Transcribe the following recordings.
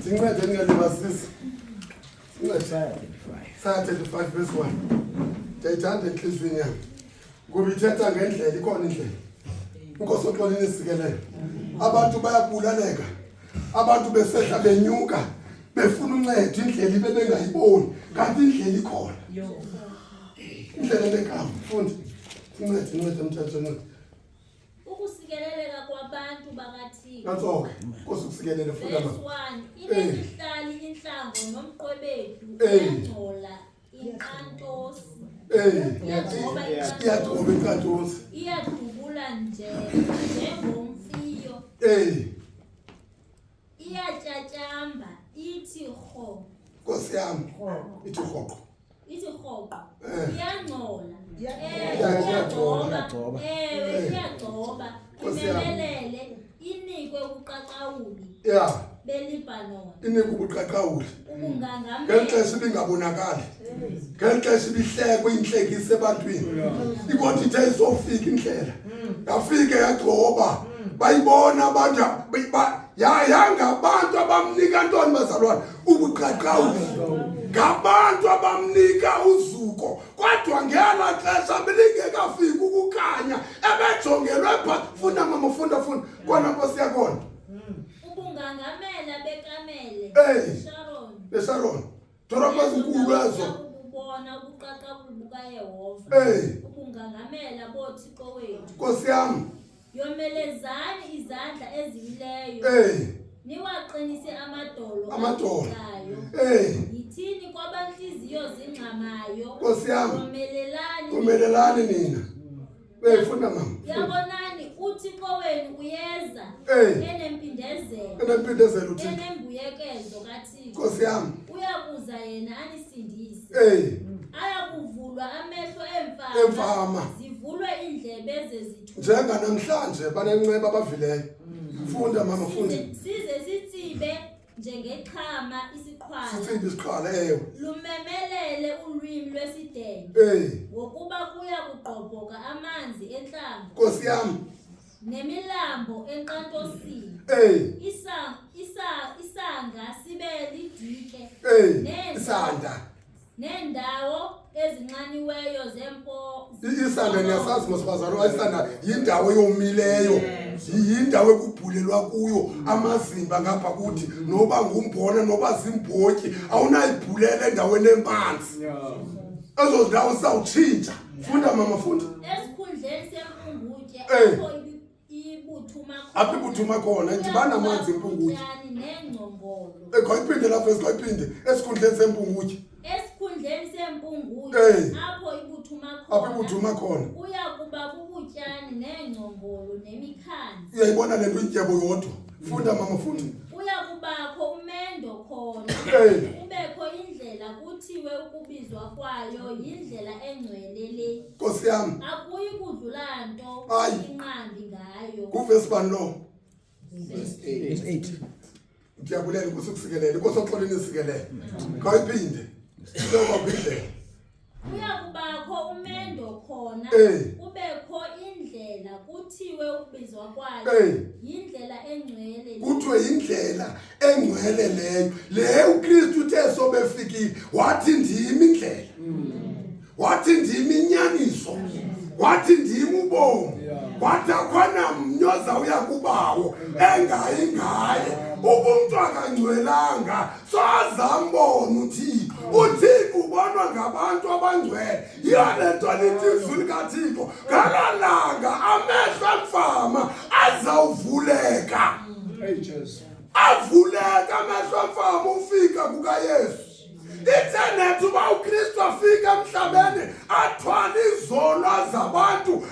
Sincede ningalibazisi. Sincede. Isaya 35 verse 1. Ndiyayithanda entliziyweni yam. Ngoba ithetha ngendlela, ikhona indlela. Inkosi oxolini isikelele. Abantu bayabulaleka. Abantu besehla benyuka befuna uncedo indlela ibe bengayiboni kanti indlela ikhona. Indlela enegama. Fundi. Sincede, ncede mthetho ncede. Ukusikeleleka kwabantu bakaThixo. Nantso ke. Nkosi ukusikelele funda Verse mama. 1 Inemihlali inhlango nomqwebedu Eh. iyangcola inkqantosi. Eh. Iyagcoba inkqantosi. Iyagcoba inkqantosi. Iyadubula nje njengomfiyo. Eh. Iyatyatyamba ithi rho. Nkosi yam. Ithi rhoqo. Ithi rhoqo. Eh. Iyangcola. Iyagcoba. Iyagcoba. Ewe Eh. iyagcoba. Nkosi yam. Imemelele inikwe ubuqaqawuli Yeah. beLibhanon. Inikwe ubuqaqawuli. Ubungangamela. Ngeli xesha ibingabonakali. Ngeli xesha ibihlekwa intlekisa ebantwini. Ikodwa ithe isofika indlela. Yafike yagcoba. Bayibona abantu yangabantu abamnika ntoni bazalwane ubuqaqawuli. Ngabantu abamnika uzuko. Kodwa ngela xesha belingekafiki ukukhanya ebejongelwe pha. Funda mama funda funda. Kona Nkosi yakhona. Ubungangamela bekamele. Hey. Sharon. BeSharon. Dorobha ezinkulu ezo. Ukubona ubuqaqawuli bukaYehova. Hey. Ubungangamela boThixo wethu. Nkosi yam. Yomelezani izandla eziwileyo. Hey. Niwaqinise amadolo Amadolo. agugayo. Hey. Yithini kwabantliziyo zingxamayo. Nkosi yam. Yomelelani. Yomelelani nina. Hey funda mama. Yabonani uThixo wenu uyeza. Hey. Enempindezelo. Enempindezelo uThixo. Enembuyekezo kaThixo. Nkosi yam. Uyakuza yena anisindise. Hey. Ayakuvulwa amehlo emfama. Emfama. Zivulwe iindlebe zezithu. Njenganamhlanje banenceba abavileyo. Funda mama funda. Size sitsibe njengexhama isiqhwala. Sitsibe isiqhwala ewe. Lumemelele ulwimi lwesidenge. Hey. Ngokuba kuya kugqobhoka amanzi entlango. Nkosi yam. Nemilambo enkqantosini. Hey. Isa isa isanga sibe lidike. Hey. Isanda. Neendawo ezinxaniweyo zempo. Isanda niyasazi mos bazalwa isanda yindawo eyomileyo. Yindawo ekubhulelwa kuyo amazimba ngapha kuthi noba ngumbona noba zimbotyi awunayibhulela endaweni emanzi. Ezo ndawo zizawutshintsha. Funda mama funda. Esikhundleni sempungutye Eh. apho ibuthuma khona. Apho ibuthuma khona, idibana amanzi impungutye. Utshani neengcongolo. Eh, Khawuyiphinde laa vesi khawuyiphinde esikhundleni sempungutye. Esikhundleni sempungutye Eh. apho ibuthuma khona. Apho ibuthuma khona. Kuya kuba bubutyani neengcongolo nemikhanzi. Uyayibona le nto indyebo yodwa. Funda mama funda. Kuya kubakho umendo khona. Eh. Kubekho indlela kuthiwe ukubizwa kwayo yindlela engcwele le. Nkosi yam. Akuyi kudlula nto Hayi. inqambi ngayo. Kuvesi bani lo? Verse 8. Ndiyabulela Nkosi ukusikelele. Inkosi oxoleni isikelele. Khawuyiphinde. Kuyokwakho indlela. Kuya kubakho umendo khona. Eh. Kubekho indlela kuthiwe ukubizwa kwayo Eh. yindlela engcwele le. Kuthiwe yindlela engcwele leyo. Le uKristu uthe sobefikile wathi ndim indlela. Wathi ndim inyaniso. Wathi ndim ubomi. Wathi akhona mnye ozawuya kubawo engayi ngaye. Uba umntu akangcwelanga soze ambone uThixo. uThixo ubonwa ngabantu abangcwele. Yiyo le nto lithi izwi likaThixo ngalaa langa amehlo emfama azawuvuleka. Hey Jesu. Avuleka amehlo emfama ufika kukaYesu. Ithe nethi uba uKristu afika emhlabeni athwale izono zabantu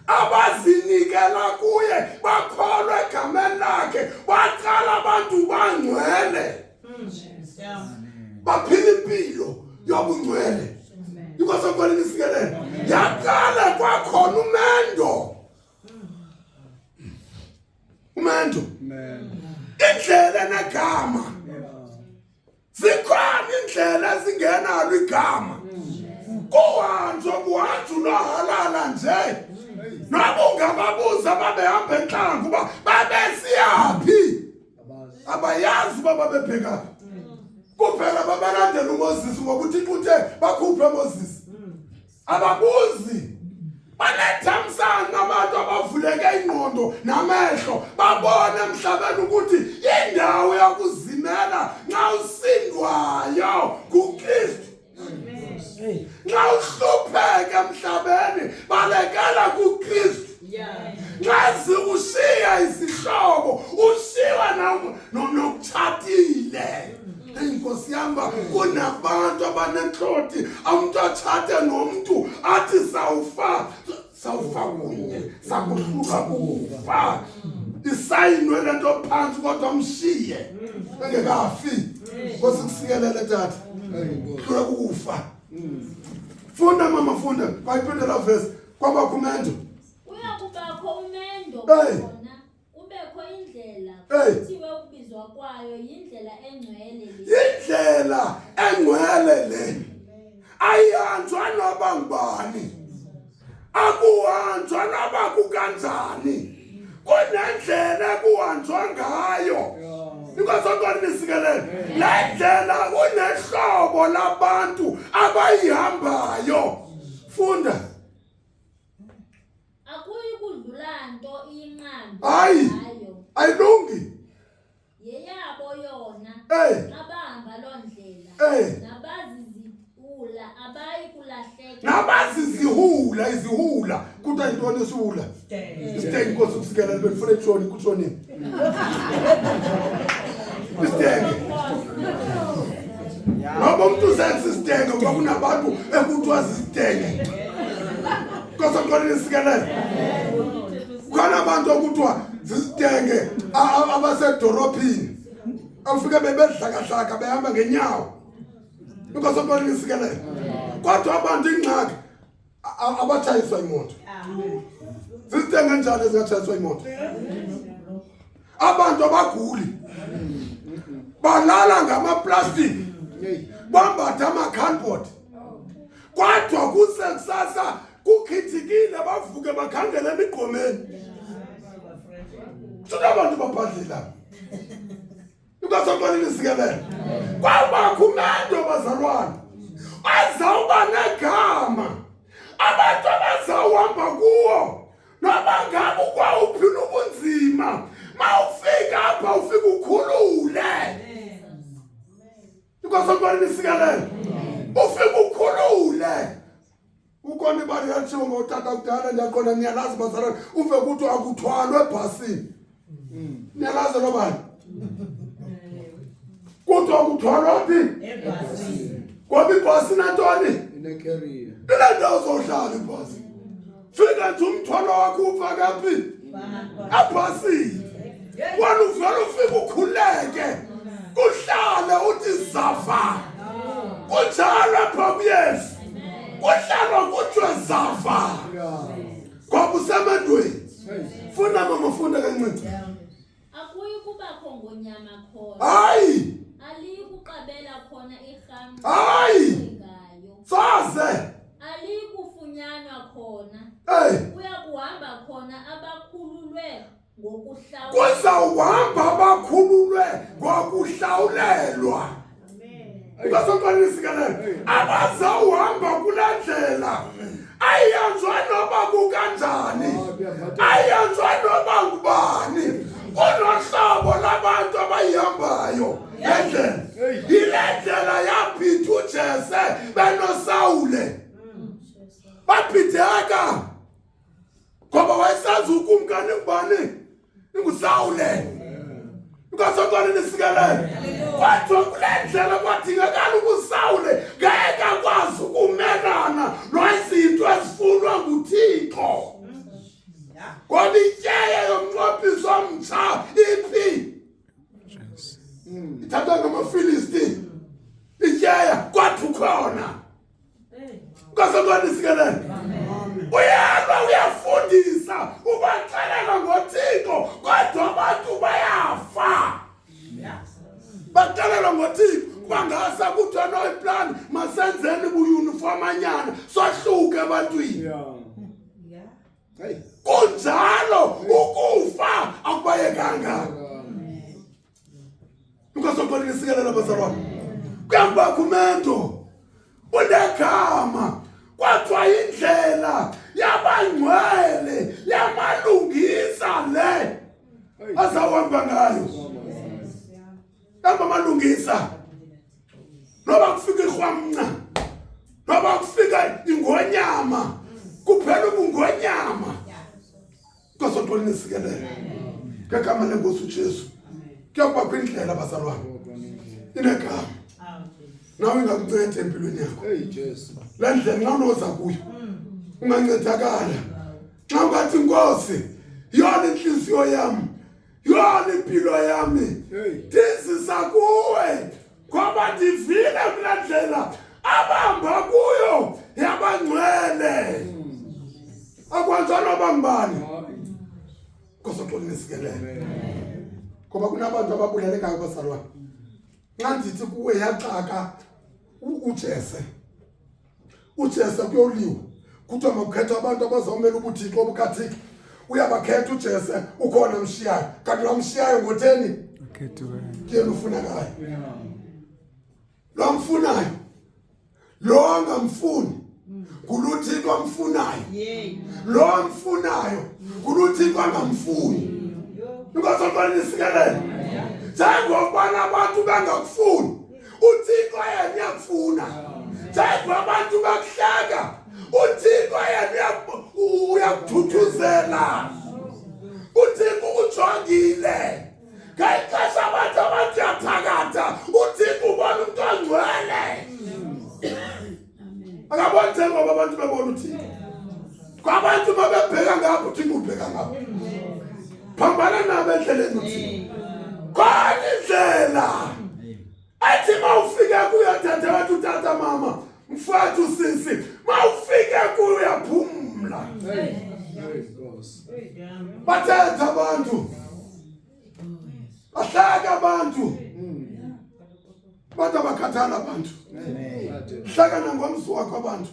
abazinikela kuye bakholwa egameni lakhe baqala abantu bangcwele baphila impilo yobungcwele. Inkosi oxoleni isikelele. Yaqala kwakhona umendo. Umendo. Indlela enegama. Zikhona indlela ezingenalo igama. Kuhanjwa kuhanjwa unohalala nje. Noba ungababuza babehamba entlango uba babesiyaphi. Abazi uba babebheka phi. Kuphela babalandela uMoses ngoba uThixo uthe bakhuphe Moses. Ababuzi. Banethamsanqa abantu abavuleke ingqondo namehlo babone emhlabeni ukuthi indawo yokuzimela nxa usindwayo kuKristu. Nxa uhlupheka emhlabeni balekela kuKristu. Nxa zikushiya izihlobo ushiwa nokutshatile. Inkosi yam uba kunabantu abanentloti, umntu atshate nomntu athi sawufa, sawufa kunye, sakuhlulwa kufa. Isayinwe le nto phantsi kodwa mshiye engekafi. Nkosi kusikelele tata. Hlulwa kukufa. Funda mama, funda. Bayiphinde la verse. Kwabakho umendo. Kuya kubakho umendo khona. Kubekho indlela kuthiwe ukubizwa kwayo yindlela engcwele le. Yindlela engcwele le. Ayihanjwa noba ngubani. Akuhanjwa noba kukanjani. Kunendlela ekuhanjwa ngayo. Inkosi yontwana inisikelele. Le ndlela kunehlobo labantu abayihambayo. Funda. Akuyi kudlula nto iyinqambi Hayi. ngayo. Ayilungi. Yeyabo yona Hey. abahamba loo ndlela. Hey. Nabazizihula abayi kulahleka. Nabazizihula izihula kuthiwa yintoni isiwula? Isitenge. Inkosi ukusikelele bendifuna etshoni kutshonini. Isitenge. Noba umntu usenza isitenge ngoba kunabantu ekuthiwa zisitenge. Nkosi yontwana inisikelele. Kukhona abantu okuthiwa zisitenge abasedorophini. Afike bebedlakadlaka behamba ngenyawo. Inkosi yontwana inisikelele. Kodwa abantu ingxaki abatshayiswa imoto. Zizitenge njani ezingatshayiswa imoto? Abantu abaguli balala ngamaplastic, bambatha ama-cardboard, kodwa kuse kusasa kukhithikile bavuke bakhangele emigqomeni. Suka abantu babhadlela. Inkosi yontwana inisikelele. Kwabakho umendo bazalwane azawuba negama abantu abazawuhamba kuwo noba ngabe ukwawuphi ubunzima, mawufika apha ufika ukhulule. Inkosi yontwana inisikelele. Ufika ukhulule. Ukhona ibali yatshiwo ngotata kudala, ndiyaqonda niyalazi bazalwane, uve kuthiwa akuthwalwe ebhasini. Niyalazi lo bali? Kuthiwa kuthwalwa phi? Ngoba ibhasi inantoni? Inekheriya. Inendawo zohlala ibhasi. Fika nje umthwalo wakho ufake phi? Ebhasini. Wena uvele ufike ukhuleke. Kuhlale uthi zafa. Kunjalo apha kuYesu. Kuhlalwa kuthiwe zafa. Ngoba usemendweni. Funda mama, funda kancinci. Akuyi kubakho ngonyama khona. Hayi. Aliyi kuqabela khona irhamncwa. Hayi. Ngayo. Saze. Aliyi kufunyanwa khona. Hey. Kuya kuhamba khona abakhululwe ngokuhlawulelwa. Kuzawuhamba abakhululwe ngokuhlawulelwa. Inkosi inisikelele. Abazawuhamba kule ndlela ayihanjwa noba kukanjani, ayihanjwa noba ngubani. Kunohlobo labantu abayihambayo le ndlela. Yile ndlela yabhitha uJese benoSawule. Babhideka ngoba wayesazi ukumkani ngubani, inguSawule. Inkosi yontwana inisikelele. Kodwa kule ndlela kwadingakala ukuSawule ngeke akwazi ukumelana nezinto ezifunwa nguThixo. Ngoba ityeya yomnqophiso omtsha iphi? Ithathwa ngamaFilisti. Ityeya kwathi ukhona. Nkosi yontwana inisikelele. Uyalwa, uyafundisa, ubaxelela ngoThixo, kodwa abantu bayafa. Baxelelwa ngoThixo kwangasa kuthiwa no iplan masenzeni buyuniformanyana sohluke ebantwini. Kunjalo ukufa akubayekanga. Inkosi Inkosi oxolile isikelela bazalwane. Kuyakubakho umendo unegama kwathiwa indlela yabangcwele yamalungisa le azawuhamba ngayo. Hamba amalungisa. Noba kufika irhwamnca, noba kufika ingonyama, kuphela ubungonyama. Nkosi oxolile isikelele. Ngegama lenkosi uJesu. Kuyakubakho indlela bazalwane. Inegama. Nawe ingakunceda empilweni yakho. Hey Jesu. Le ndlela nxa unoza kuyo ungancedakala. Xa ungathi Nkosi, yona inhliziyo yam, yona impilo yami, ndizisa kuwe ngoba ndivile kula ndlela abahamba kuyo yabangcwele. Akwenza noba ngubani. Nkosi oxolile isikelele. Ngoba kunabantu ababulalekayo bazalwane. Nxa ndithi kuwe yaxaka uJese. uJese kuyoliwa. Kuthiwa makukhethwa abantu abazawumela ubuthixo obukaThixo. Uyabakhetha uJese, ukhona amshiyayo. Kanti lo amshiyayo ngotheni? Ukhethiweyo. Yena ufunekayo. Lo amfunayo. Lo angamfuni. NguloThixo amfunayo. Lo amfunayo nguloThixo angamfuni. Inkosi oxolile isikelele. Njengokubana abantu bengakufuni, uThixo yena uyakufuna. Njengoba abantu bakuhleka, uThixo yena uyakuthuthuzela. uThixo ukujongile. Ngexesha abantu abathi uyathakatha, uThixo ubona umntu ongcwele. Akaboni njengoba abantu bebona uThixo. Kwabantu babebheka ngapha, uThixo ubheka ngapha. Phambana nabo endleleni uThixo. Khona indlela. Athi mawufika kuyo tata wathi utata mama, mfowethu sisi, mawufika kuyo uyaphumla. Bathetha abantu. Bahleka abantu. Bantu abakhathala abantu. Hleka nangomzi wakho abantu.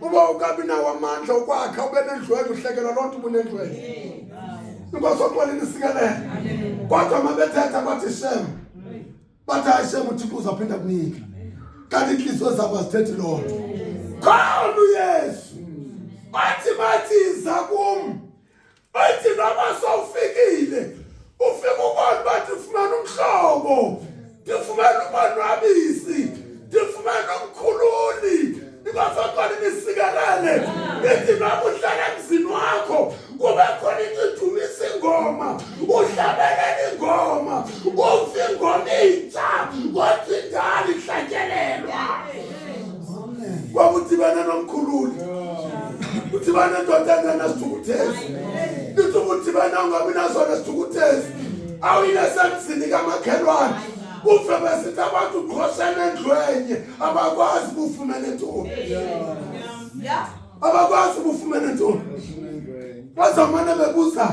Uba ukabi nawo amandla okwakha ube nendlwele uhlekelwa loo nto ubunendlwele. Inkosi oxolile isikelele. Kodwa mabethetha bathi shem. Bathi hayi shem uThixo uzawuphinda kunike. Kanti iintliziyo zabo azithethi loo nto. Khona uYesu. Bathi bathi iza kum. Athi noba sowufikile ufike ubona uba ndifumene umhlobo, ndifumene umonwabisi, ndifumene umkhululi. Inkosi nisikelele. Ithi noba uhlala emzini wakho kube khona into idumisa ingoma, uhlabelele ingoma, uve ingoma intsha kodwa indala ihlatyelelwa. Ngoba udibene nomkhululi, udibane nendoda engenasithukuthezi. Ithi ubudibene ungabi naso nesithukuthezi, awuyinesemzini kamakhelwane. Uve besithi abantu uqhoshene endlwenye, abakwazi ubufumene ntoni. Abakwazi ubufumene ntoni. Bazamane bebuza.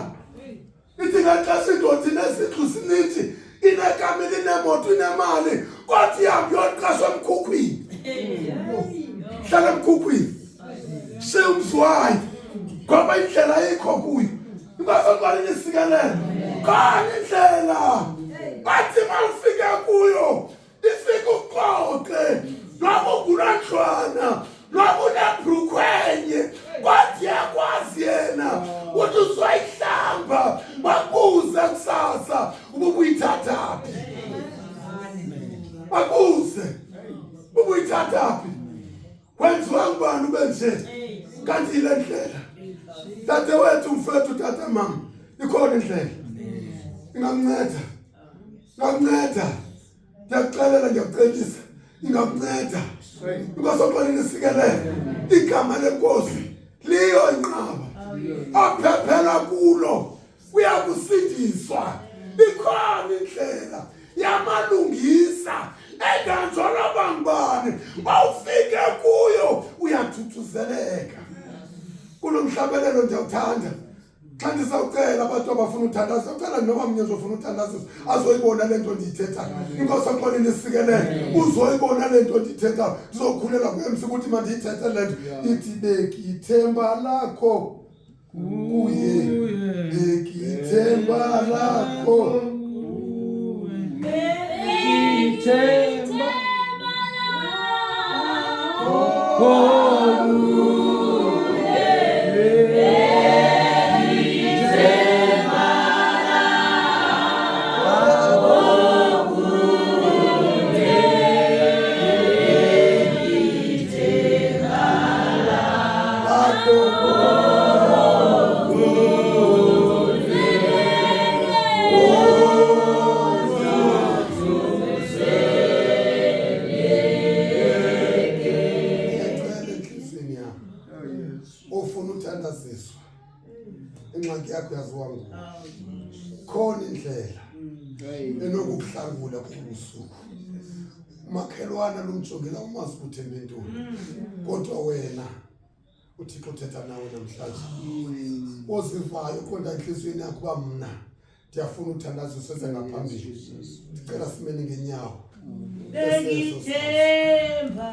Ithi ngexesha indoda inezindlu sininzi, inekamela, inemoto, inemali, kodwa ihambe iyoqashwa emkhukhwini. Hlala emkhukhwini. Shiya umzi wayo ngoba indlela ayikho kuyo. Inkosi oxolile isikelele. Khona indlela. Bathi mawufike kuyo ifike uxoxe noba ungulandlwana noba unebhrukhwenye, kodwa iyakwazi yena uthi uzoyihlamba bakuze kusasa ububuyithathaphi, bakuze ubuyithathaphi, wenziwa ngubani ube nje? Kanti ile ndlela tate wethu, mfethu, tata, mama, ikhona indlela ingakunceda, ingakunceda. Ndiyakuxelela, ndiyakucebisa, ingakunceda. Inkosi oxolile isikelele. Igama lenkosi liyo inqaba, aphephela kulo uyakusindiswa. Ikhona indlela yamalungisa enganjwala bangubani, bawufike kuyo uyathuthuzeleka. Kulo mhlabelelo ndiyawuthanda. Xa ndisawucela abantu abafuna uthandaza, ucela noba mnye ozofuna uthandaziswa azoyibona le nto ndiyithethayo. Inkosi oxolile isikelele, uzoyibona le nto ndiyithethayo. Ndizokhulela kuye ukuthi mandiyithethe le nto. Ithi bekithemba lakho kuye, bekithemba lakho. Ndiyacela entliziyweni yam ofuna uthandaziswa ingxaki yakho yaziwa nguwe khona indlela enokukuhlangula kubusuku umakhelwana lumjongela umazi ukuthi entoni kodwa wena uthixo uthetha nawe namhlanje ozivayo qonda entliziyweni yakho uba mna ndiyafuna uthandazo senze ngaphambili ndicela simene ngenyawo Bengithemba.